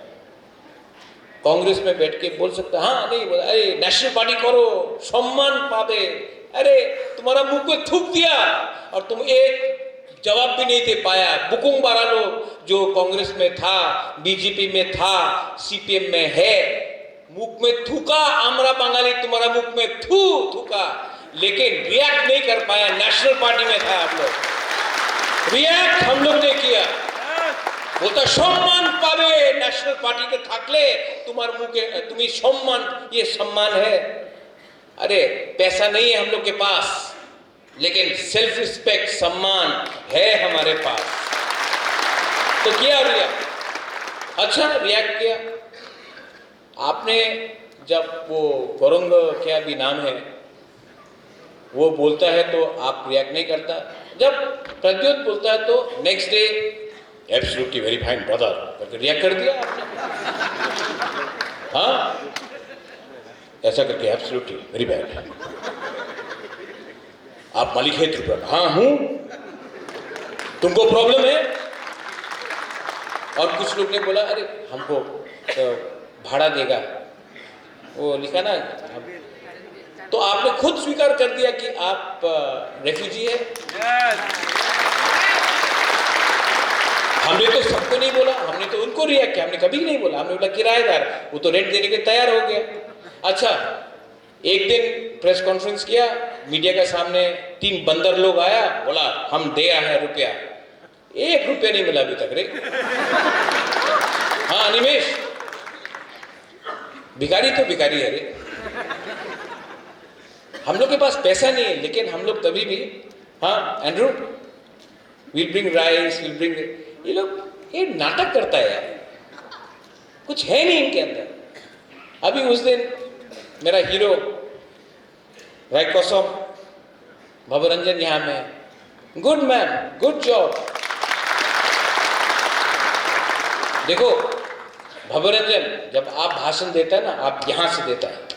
कांग्रेस में बैठ के बोल सकता है? हाँ, नहीं बोला। अरे, नेशनल पार्टी करो, सम्मान पावे। अरे, तुम्हारा मुख में थूक दिया और तुम एक जवाब भी नहीं दे पाया। बुकुंग बारा लोग जो कांग्रेस में था, बीजेपी में था, सीपीएम में है, मुख में थूका, आमरा बंगाली तुम्हारा मुख में थू थूका, लेकिन रिएक्ट नहीं कर पाया। नेशनल पार्टी में था आप लोग, रिएक्ट हम लोग ने किया। बोलता, सम्मान पावे, नेशनल पार्टी के थाकले तुम्हारे मुख के, तुम्हें सम्मान, ये सम्मान है। अरे, पैसा नहीं है हम लोग के पास, लेकिन सेल्फ रिस्पेक्ट, सम्मान है हमारे पास। तो किया रिएक्ट, अच्छा रिएक्ट किया। आपने जब वो गौरंग, क्या भी नाम है, वो बोलता है तो आप रिएक्ट नहीं करता। जब प्रद्युत बोलता है तो next day, "Absolutely very fine brother" करके रिएक्ट कर दिया आपने। हाँ, ऐसा करके, "Absolutely very bad, आप मालिक है त्रिपुरा का?" "हाँ हूँ।" "तुमको प्रॉब्लम है?" और कुछ लोग ने बोला, "अरे, हमको तो भाड़ा देगा।" वो लिखा ना, तो आपने खुद स्वीकार कर दिया कि आप, अ, रेफ्यूजी है। हमने तो सबको नहीं बोला, हमने तो उनको रिएक्ट किया, हमने कभी नहीं बोला। हमने बोला, "किराएदार, वो तो रेंट देने के तैयार हो गया।" अच्छा, एक दिन प्रेस कॉन्फ्रेंस किया, मीडिया के सामने तीन बंदर लोग आया, बोला, "हम दिया है रुपया।" एक रुपया नहीं मिला अभी तक रे। हाँ, अनिमेश, भिखारी तो भिखारी है रे। हम लोग के पास पैसा नहीं है, लेकिन हम लोग तभी भी, हाँ, Andrew, we'll bring rice, we'll bring, ये लोग, ये नाटक करता है यार, कुछ है नहीं इनके अंदर। अभी उस दिन मेरा हीरो राय कसम, भवरंजन यहाँ में, गुड मैन, गुड जॉब। देखो भवरंजन, जब आप भाषण देता है ना, आप यहाँ से देता है।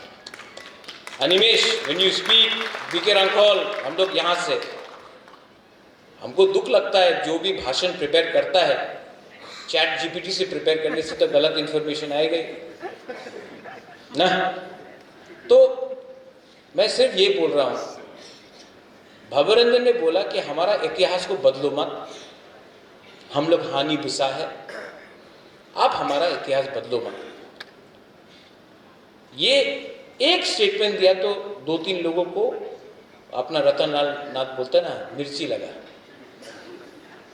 Animesh, when you speak, BK Rankhal, हम लोग यहाँ से, हमको दुख लगता है, जो भी भाषण प्रिपेयर करता है, चैट जीपीटी से प्रिपेयर करने से तो गलत इंफॉर्मेशन आएगा ही ना। तो मैं सिर्फ ये बोल रहा हूँ, भवरंजन ने बोला कि हमारा इतिहास को बदलो मत, हम लोग हानि बुसा है, आप हमारा इतिहास बदलो मत। ये एक स्टेटमेंट दिया तो दो तीन लोगों को अपना रतन लाल नाथ बोलता है ना, मिर्ची लगा।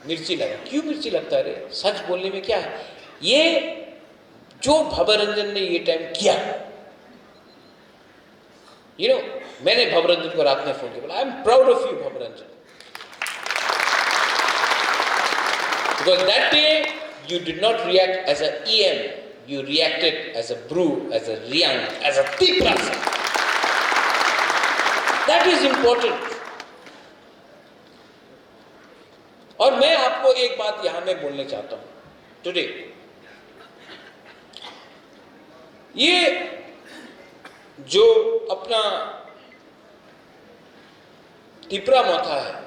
मिर्ची लगा। क्यों मिर्ची लगता है रे? सच बोलने में क्या है? ये जो भवरंजन ने ये टाइम किया, यू नो, मैंने भवरंजन को रात में फोन किया, बोला, "I am proud of you, भवरंजन." Because that day you did not react as a E M, you reacted as a Bru, as a Reang, as a Tiprasa. That is important. और मैं आपको एक बात यहां में बोलने चाहता हूं टुडे, ये जो अपना तिपरा मोथा है,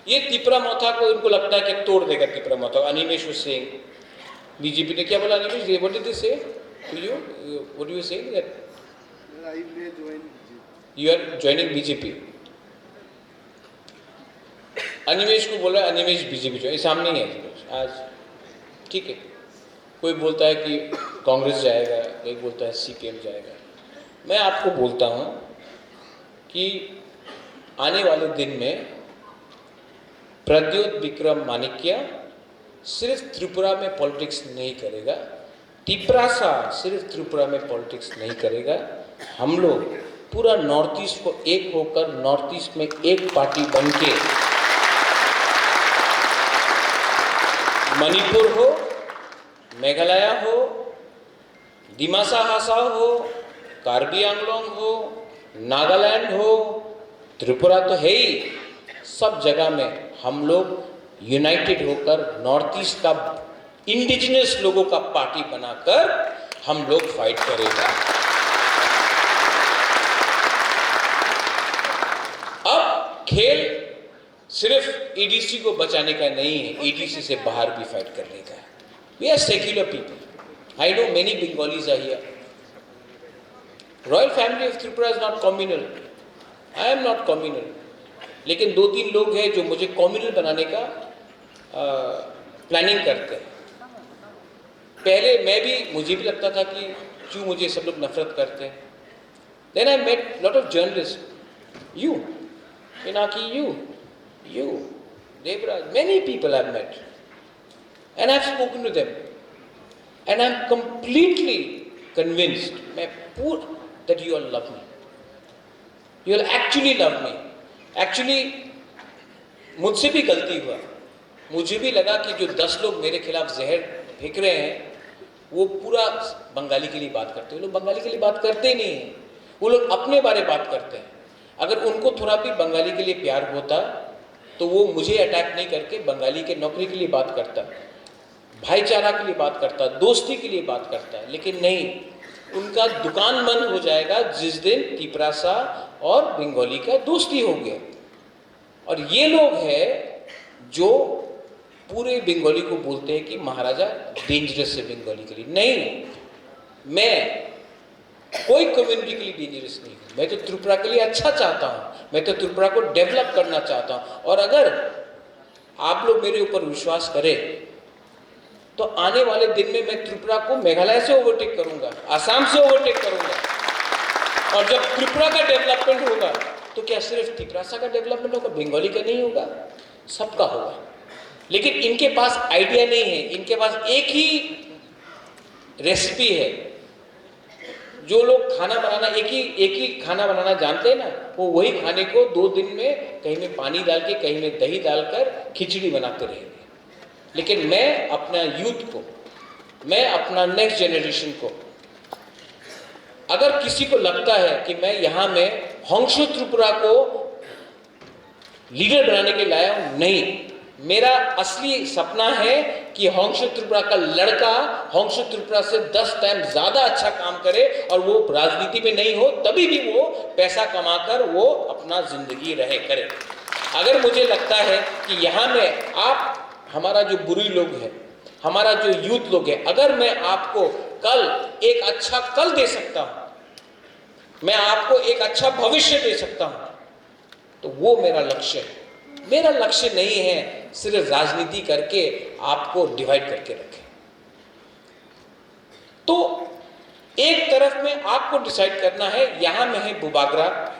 ये तिपरा मोथा को इनको लगता है कि तोड़ देगा तिपरा मोथा। अनिमेश सिंह, बीजेपी ने क्या बोला? Animesh, what did they say to you? What do you say that you are joining B J P? Animesh को बोला, अनिमेश बीजेपी जो, ये सामने ही है आज, ठीक है। कोई बोलता है कि कांग्रेस जाएगा, कोई बोलता है सीपीएम जाएगा। मैं आपको बोलता हूं कि आने वाले दिन में प्रद्योत विक्रम मानिक्य सिर्फ त्रिपुरा में पॉलिटिक्स नहीं करेगा, तिपरासा सिर्फ त्रिपुरा में पॉलिटिक्स नहीं करेगा। हम लोग पूरा नॉर्थ ईस्ट को एक होकर नॉर्थ ईस्ट में एक पार्टी बन के मणिपुर हो, मेघालय हो, दिमासा हासाओ हो, कार्बी आंगलोंग हो, नागालैंड हो, त्रिपुरा तो है ही, सब जगह में हम लोग यूनाइटेड होकर नॉर्थ ईस्ट का इंडिजिनस लोगों का पार्टी बनाकर हम लोग फाइट करेगा। अब खेल सिर्फ ईडीसी को बचाने का नहीं है, ईडीसी से बाहर भी फाइट करने का है। We are secular people. I know many Bengalis are here. Royal family of Tripura is not communal. I am not communal. लेकिन दो तीन लोग हैं जो मुझे कम्युनल बनाने का प्लानिंग करते हैं। पहले मैं भी, मुझे भी लगता था कि क्यों मुझे सब लोग नफरत करते हैं। Then I met lot of journalists. You, Pinaki, you, you, Devraj, many people I've met. And I've spoken to them. And I'm completely convinced, मैं पूर-, that you all love me. You all actually love me. Actually, मुझसे भी गलती हुआ। मुझे भी लगा कि जो दस लोग मेरे खिलाफ जहर फेंक रहे हैं, वो पूरा बंगाली के लिए बात करते हैं। वो लोग बंगाली के लिए बात करते ही नहीं है, वो लोग अपने बारे बात करते हैं। अगर उनको थोड़ा भी बंगाली के लिए प्यार होता, तो वो मुझे अटैक नहीं करके बंगाली के नौकरी के लिए बात करता, भाईचारा के लिए बात करता, दोस्ती के लिए बात करता। लेकिन नहीं, उनका दुकान बंद हो जाएगा जिस दिन तिपरासा और बंगाली का दोस्ती हो गया। और ये लोग हैं जो पूरे बंगाली को बोलते हैं कि महाराजा डेंजरस है बंगाली के लिए। नहीं, मैं कोई कम्युनिटी के लिए डेंजरस नहीं हूँ। मैं तो त्रिपुरा के लिए अच्छा चाहता हूँ, मैं तो त्रिपुरा को डेवलप करना चाहता हूँ। और अगर आप लोग मेरे ऊपर विश्वास करें, तो आने वाले दिन में मैं त्रिपुरा को मेघालय से ओवरटेक करूंगा, आसाम से ओवरटेक करूंगा। और जब त्रिपुरा का डेवलपमेंट होगा, तो क्या सिर्फ तिपरासा का डेवलपमेंट होगा, बंगाली का नहीं होगा? सबका होगा। लेकिन इनके पास आइडिया नहीं है, इनके पास एक ही रेसिपी है। जो लोग खाना बनाना, एक ही, एक ही खाना बनाना जानते हैं ना, वो वही खाने को दो दिन में कहीं में पानी डाल के, कहीं में दही डालकर खिचड़ी बनाते रहेंगे। लेकिन मैं अपना यूथ को, मैं अपना नेक्स्ट जनरेशन को, अगर किसी को लगता है कि मैं यहाँ में हॉन्ग्शु त्रिपुरा को लीडर बनाने के लिए लाया हूं, नहीं। मेरा असली सपना है कि हॉन्ग्शु त्रिपुरा का लड़का हॉन्ग्शु त्रिपुरा से दस टाइम ज्यादा अच्छा काम करे और वो राजनीति में नहीं हो, तभी भी वो पैसा कमाकर वो अपना जिंदगी रहे करे। अगर मुझे लगता है कि यहाँ में आप, हमारा जो बुरी लोग हैं, हमारा जो यूथ लोग है, अगर मैं आपको कल एक अच्छा कल दे सकता हूँ, मैं आपको एक अच्छा भविष्य दे सकता हूँ, तो वो मेरा लक्ष्य है। मेरा लक्ष्य नहीं है सिर्फ राजनीति करके आपको डिवाइड करके रखें। तो एक तरफ में आपको डिसाइड करना है, यहां में है बुबागरा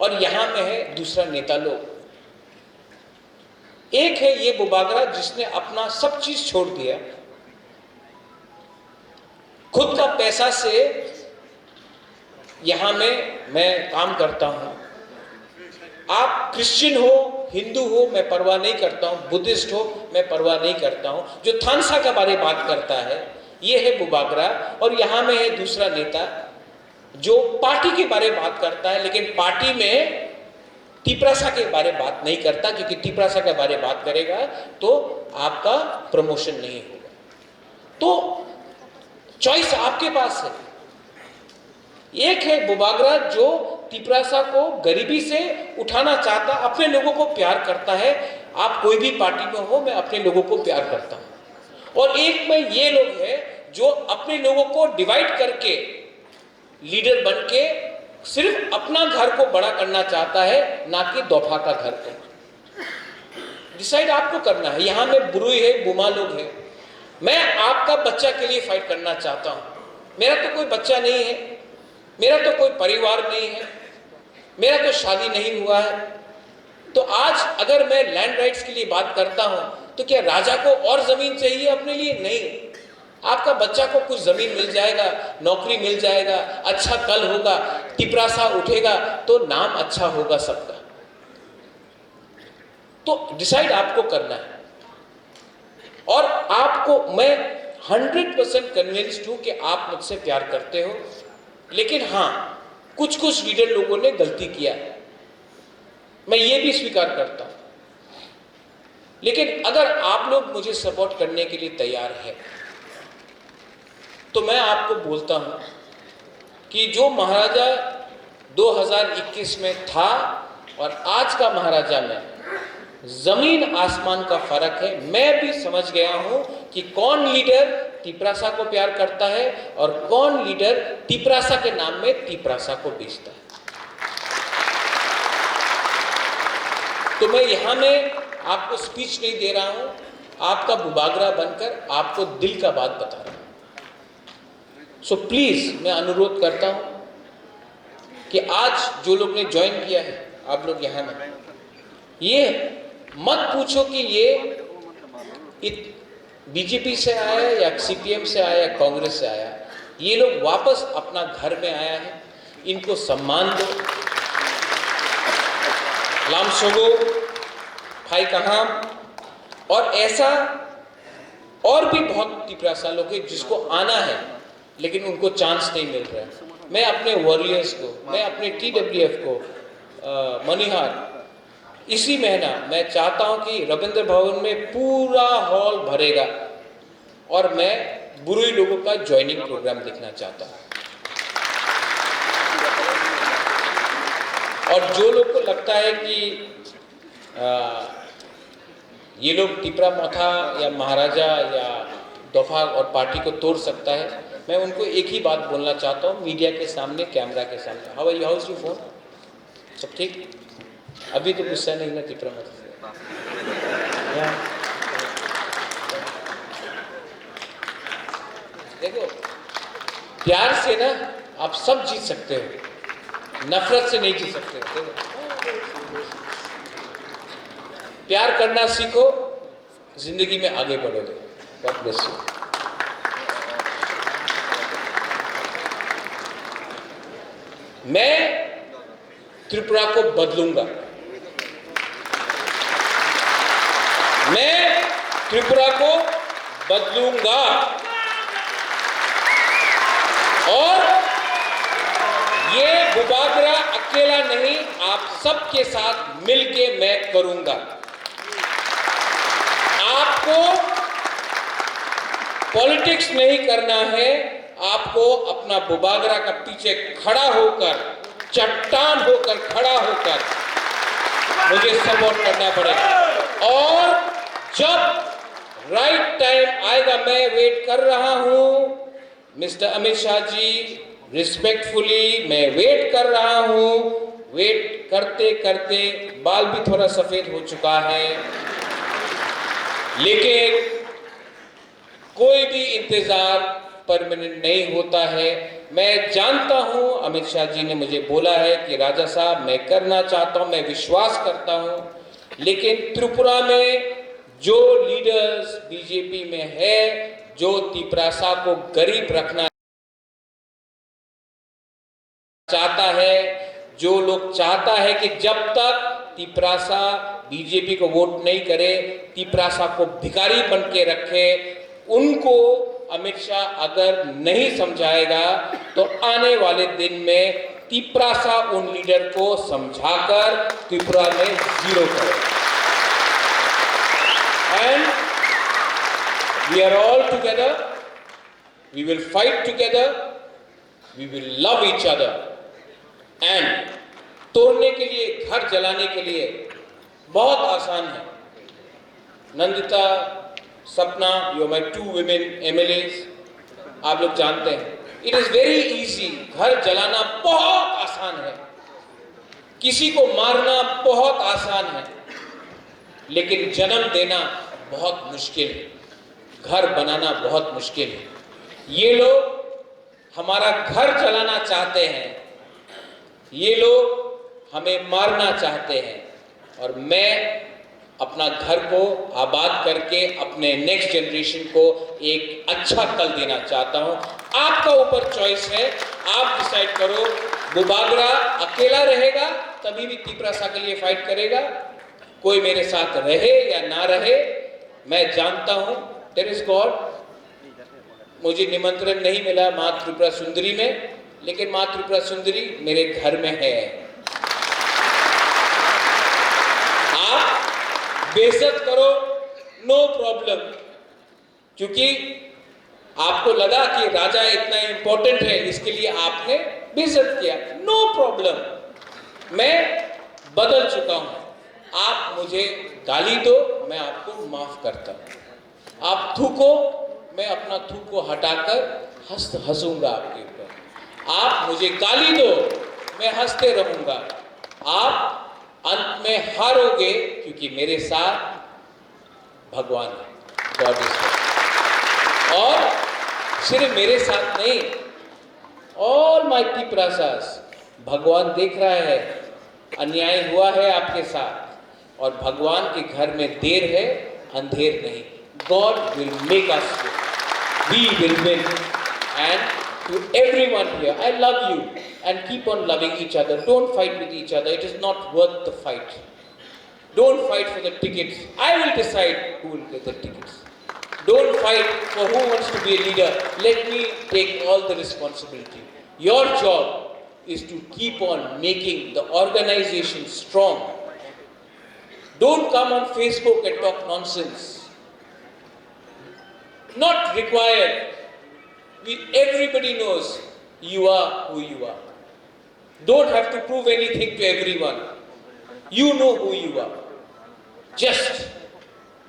और यहां में है दूसरा नेता लोग। एक है ये बुबागरा जिसने अपना सब चीज छोड़ दिया, खुद का पैसा से यहां में मैं काम करता हूं। आप क्रिश्चियन हो, हिंदू हो, मैं परवाह नहीं करता हूं, बुद्धिस्ट हो, मैं परवाह नहीं करता हूं। जो थानसा के बारे बात करता है, ये है बुबागरा। और यहां में है दूसरा नेता जो पार्टी के बारे बात करता है, लेकिन पार्टी में तिपरासा के बारे बात नहीं करता, क्योंकि तिपरासा के बारे बात करेगा तो आपका प्रमोशन नहीं होगा। तो चॉइस आपके पास है। एक है बुबागरा जो तिपरासा को गरीबी से उठाना चाहता, अपने लोगों को प्यार करता है। आप कोई भी पार्टी में हो, मैं अपने लोगों को प्यार करता हूं। और एक में ये लोग हैं जो अपने लोगों को डिवाइड करके लीडर बन के सिर्फ अपना घर को बड़ा करना चाहता है, ना कि दोफा का घर को। डिसाइड आपको करना है। यहां में बुरुई है, बुमा लोग है। मैं आपका बच्चा के लिए फाइट करना चाहता हूं। मेरा तो कोई बच्चा नहीं है, मेरा तो कोई परिवार नहीं है, मेरा तो शादी नहीं हुआ है। तो आज अगर मैं लैंड राइट्स के लिए बात करता हूं, तो क्या राजा को और जमीन चाहिए अपने लिए? नहीं। आपका बच्चा को कुछ जमीन मिल जाएगा, नौकरी मिल जाएगा, अच्छा कल होगा, तिपरासा उठेगा, तो नाम अच्छा होगा सबका। तो डिसाइड आपको करना है। और आपको, मैं हंड्रेड परसेंट कन्विंस्ड हूं कि आप मुझसे प्यार करते हो, लेकिन हां, कुछ कुछ लीडर लोगों ने गलती किया है, मैं ये भी स्वीकार करता हूं। लेकिन अगर आप लोग मुझे सपोर्ट करने के लिए तैयार हैं, तो मैं आपको बोलता हूं कि जो महाराजा दो हज़ार इक्कीस में था और आज का महाराजा में जमीन आसमान का फर्क है। मैं भी समझ गया हूं कि कौन लीडर तिपरासा को प्यार करता है और कौन लीडर तिपरासा के नाम में तिपरासा को बेचता है। तो मैं यहां में आपको स्पीच नहीं दे रहा हूं, आपका बुबागरा बनकर आपको दिल का बात बता रहा हूं। सो प्लीज, मैं अनुरोध करता हूं कि आज जो लोग ने ज्वाइन किया है, आप लोग यहां में, ये मत पूछो कि ये इत-, बीजेपी से आया या सीपीएम से आया या कांग्रेस से आया। ये लोग वापस अपना घर में आया है, इनको सम्मान दो। लामसोगो, फाई कहाम, और ऐसा और भी बहुत तिपरासा लोग हैं जिसको आना है, लेकिन उनको चांस नहीं मिल रहा है। मैं अपने वॉरियर्स को, मैं अपने टीडब्ल्यूएफ को, अ, मनिहार, इसी महीना मैं चाहता हूं कि रविंद्र भवन में पूरा हॉल भरेगा और मैं बुरुई लोगों का ज्वाइनिंग प्रोग्राम देखना चाहता हूं। और जो लोग को लगता है कि, अ, ये लोग तिपरा मोथा या महाराजा या दोफा और पार्टी को तोड़ सकता है, मैं उनको एक ही बात बोलना चाहता हूँ मीडिया के सामने, कैमरा के सामने। How are you? How's your phone? सब ठीक? अभी तो गुस्सा नहीं ना तिपरा मोथा से? या? देखो, प्यार से ना आप सब जीत सकते हो, नफरत से नहीं जीत सकते हो। देखो, प्यार करना सीखो, जिंदगी में आगे बढ़ोगे। God bless you। मैं त्रिपुरा को बदलूंगा। मैं त्रिपुरा को बदलूंगा। और ये बुबागरा अकेला नहीं, आप सबके साथ मिलके मैं करूंगा। आपको पॉलिटिक्स नहीं करना है, आपको अपना बुबागरा का पीछे खड़ा होकर, चट्टान होकर, खड़ा होकर मुझे सपोर्ट करना पड़ेगा। और जब राइट टाइम आएगा, मैं वेट कर रहा हूं, मिस्टर अमित शाह जी, रिस्पेक्टफुली मैं वेट कर रहा हूं। वेट करते करते बाल भी थोड़ा सफेद हो चुका है, लेकिन कोई भी इंतजार परमानेंट नहीं होता है। मैं जानता हूं, अमित शाह जी ने मुझे बोला है कि राजा साहब, मैं करना चाहता हूं, मैं विश्वास करता हूं, लेकिन त्रिपुरा में जो लीडर्स बीजेपी में है, जो तिपरासा को गरीब रखना चाहता है, जो लोग चाहता है कि जब तक तिपरासा बीजेपी को वोट नहीं करे, तिपरासा को भिखारी बन के रखे, उनको अमित शाह अगर नहीं समझाएगा, तो आने वाले दिन में तिपरासा उन लीडर को समझाकर त्रिपुरा में जीरो करेगा। And we are all together, we will fight together, we will love each other. And तोड़ने के लिए, घर जलाने के लिए बहुत आसान है। नंदिता, सपना, you are my two women M L As, आप लोग जानते हैं, it is very easy। घर जलाना बहुत आसान है, किसी को मारना बहुत आसान है, लेकिन जन्म देना बहुत मुश्किल है, घर बनाना बहुत मुश्किल है। ये लोग हमारा घर जलाना चाहते हैं, ये लोग हमें मारना चाहते हैं, और मैं अपना घर को आबाद करके अपने नेक्स्ट जनरेशन को एक अच्छा कल देना चाहता हूं। आपका ऊपर चॉइस है, आप डिसाइड करो। बुबागरा अकेला रहेगा, तभी भी तिपरासा के लिए फाइट करेगा। कोई मेरे साथ रहे या ना रहे, मैं जानता हूं, there is God। मुझे निमंत्रण नहीं मिला माँ त्रिपुरा सुंदरी में, लेकिन माँ त्रिपुरा सुंदरी मेरे घर में है। आप बेइज्जत करो, नो प्रॉब्लम, क्योंकि आपको लगा कि राजा इतना इंपॉर्टेंट है, इसके लिए आपने बेइज्जत किया, नो प्रॉब्लम, मैं बदल चुका हूं। आप मुझे गाली दो, मैं आपको माफ करता हूं। आप थूको, मैं अपना थूक को हटाकर हंस हंसूंगा आपके ऊपर। आप मुझे गाली दो, मैं हंसते रहूंगा। आप अंत में हारोगे, क्योंकि मेरे साथ भगवान है, गॉड इज। और सिर्फ मेरे साथ नहीं, ऑल माय तिपरासास, भगवान देख रहा है, अन्याय हुआ है आपके साथ, और भगवान के घर में देर है, अंधेर नहीं। God will make us win. We will win. And to everyone here, I love you, and keep on loving each other. Don't fight with each other. It is not worth the fight. Don't fight for the tickets. I will decide who will get the tickets. Don't fight for who wants to be a leader. Let me take all the responsibility. Your job is to keep on making the organization strong. Don't come on Facebook and talk nonsense. Not required. We, everybody knows you are who you are. Don't have to prove anything to everyone. You know who you are. Just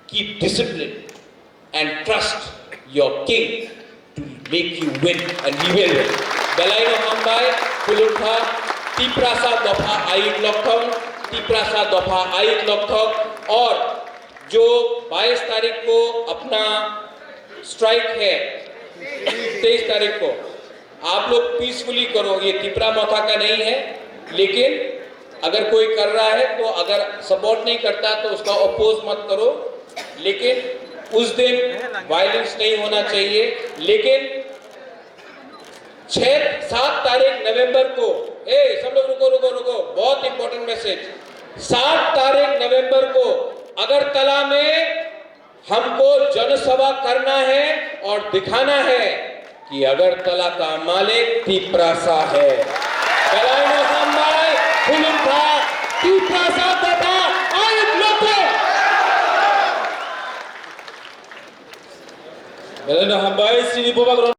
keep discipline and trust your king to make you win and he will win. Belaino hambai, khulumkha, Tiprasa dopha ayuk lokthong, Tiprasa dopha ayuk lokthong, or जो बाईस तारीख को अपना स्ट्राइक है, तेईस तारीख को, आप लोग पीसफुली करो। ये तिपरा मोथा का नहीं है, लेकिन अगर कोई कर रहा है तो, अगर सपोर्ट नहीं करता तो उसका अपोज मत करो, लेकिन उस दिन वायलेंस नहीं होना चाहिए। लेकिन छह सात तारीख नवंबर को, ए सब लोग रुको, रुको, रुको, बहुत इंपॉर्टेंट मैसेज। सात तारीख नवंबर को अगरतला में हमको जनसभा करना है और दिखाना है कि अगरतला का मालिक तिपरासा है। Belaino hambai, khulumkha, Tiprasa dopha ayuk lokthong. Belaino hambai, chini bubagra